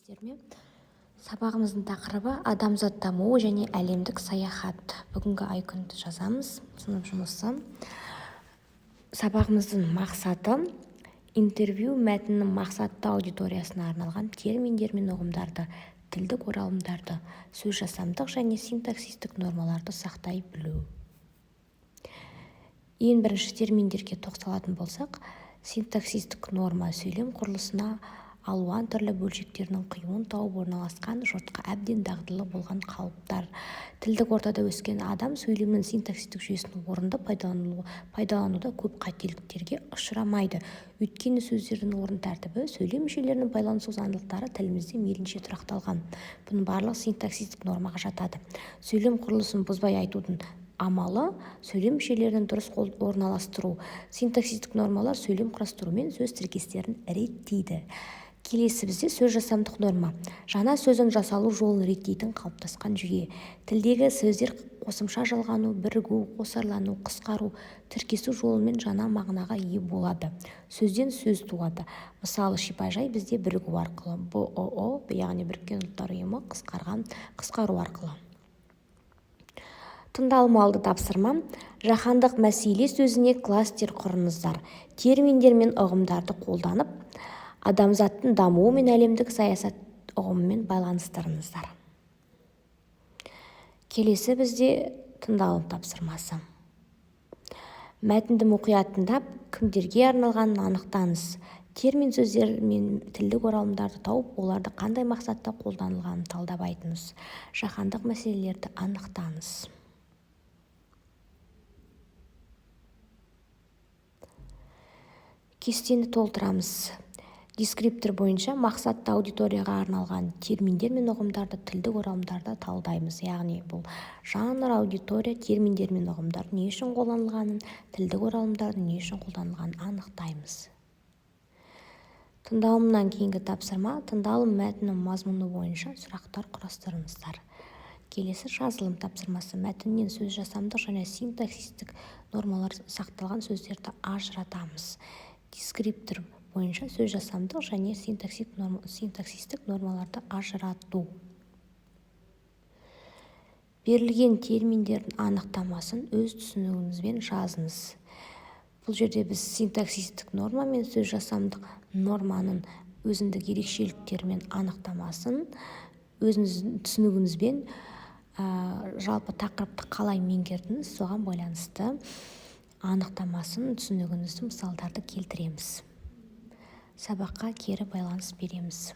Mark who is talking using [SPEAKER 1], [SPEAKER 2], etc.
[SPEAKER 1] Сәлеметсіздер ме? Сабағымыздың тақырыбы: адамзат дамуы және әлемдік саяхат. Бүгінгі ай-күнді жазамыз. Сынып жұмысы. Сабағымыздың мақсаты: интервью мәтінінің мақсатты аудиториясына арналған терминдер мен ұғымдарды, тілдік оралымдарды, сөзжасамдық және синтаксистік нормаларды сақтай білу. Ең бірінші терминдерге тоқталатын болсақ, синтаксистік норма — сөйлем құрылысына алуан түрлі бөлшектерінің қиюын тауып орналасқан, жұртқа әбден дағдылы болған қалыптар. Тілдік ортада өскен адам сөйлемнің синтаксистік жүйесін орынды пайдалануда көп қателіктерге ұшырамайды. Өйткені сөздердің орын тәртібі, сөйлем мүшелерінің байланысу заңдылықтары тілімізде мейлінше тұрақталған. Бұның барлығы синтаксистік нормаға жатады. Сөйлем құрылысын бұзбай айтудың амалы — сөйлем мүшелерін дұрыс орналастыру. Синтаксистік нормалар сөйлем құрастыру мен сөз тіркестерін реттейді. Келесі бізде сөзжасамдық норма — жаңа сөздің жасалу жолын реттейтін қалыптасқан жүйе. Тілдегі сөздер қосымша жалғану, бірігу, қосарлану, қысқару, тіркесу жолымен жаңа мағынаға ие болады, сөзден сөз туады. Мысалы, шипажай бізде бірігу арқылы, БҰҰ, яғни Біріккен Ұлттар Ұйымы, қысқарған, қысқару арқылы. Тыңдалым тапсырма: жаһандық мәселе сөзіне кластер құрыңыздар. Терминдер мен ұғымдарды қолданып, адамзаттың дамуы мен әлемдік саясат ұғымымен байланыстырыңыздар. Келесі бізде тыңдалым тапсырмасы. Мәтінді мұқият тыңдап, кімдерге арналғанын анықтаңыз. Термин сөздер мен тілдік оралымдарды тауып, оларды қандай мақсатта қолданылғанын талдап айтыңыз. Жаһандық мәселелерді анықтаңыз. Кестені толтырамыз. Дескриптор бойынша мақсатты аудиторияға арналған терминдер мен ұғымдарды, тілдік оралымдарды талдаймыз. Яғни бұл жанр, аудитория, терминдер мен ұғымдар не үшін қолданылғанын, тілдік оралымдардың не үшін қолданылғанын анықтаймыз. Тыңдалымнан кейінгі тапсырма: тыңдалым мәтінінің мазмұны бойынша сұрақтар құрастырыңыздар. Келесі жазылым тапсырмасы: мәтіннен сөзжасамдық және синтаксистік нормалар сақталған сөздерді ажыратамыз. Дескриптор бойынша сөзжасамдық және синтаксистік нормаларды ажырату. Берілген терминдердің анықтамасын өз түсінігіңізбен жазыңыз. Бұл жерде біз синтаксистік норма мен сөзжасамдық норманың өзіндік ерекшеліктері мен анықтамасын өзіңіздің түсінігіңізбен, жалпы тақырыпты қалай меңгердіңіз, соған байланысты анықтамасын, түсінігіңізді, мысалдарды келтіреміз. Сабаққа кері байланыс береміз.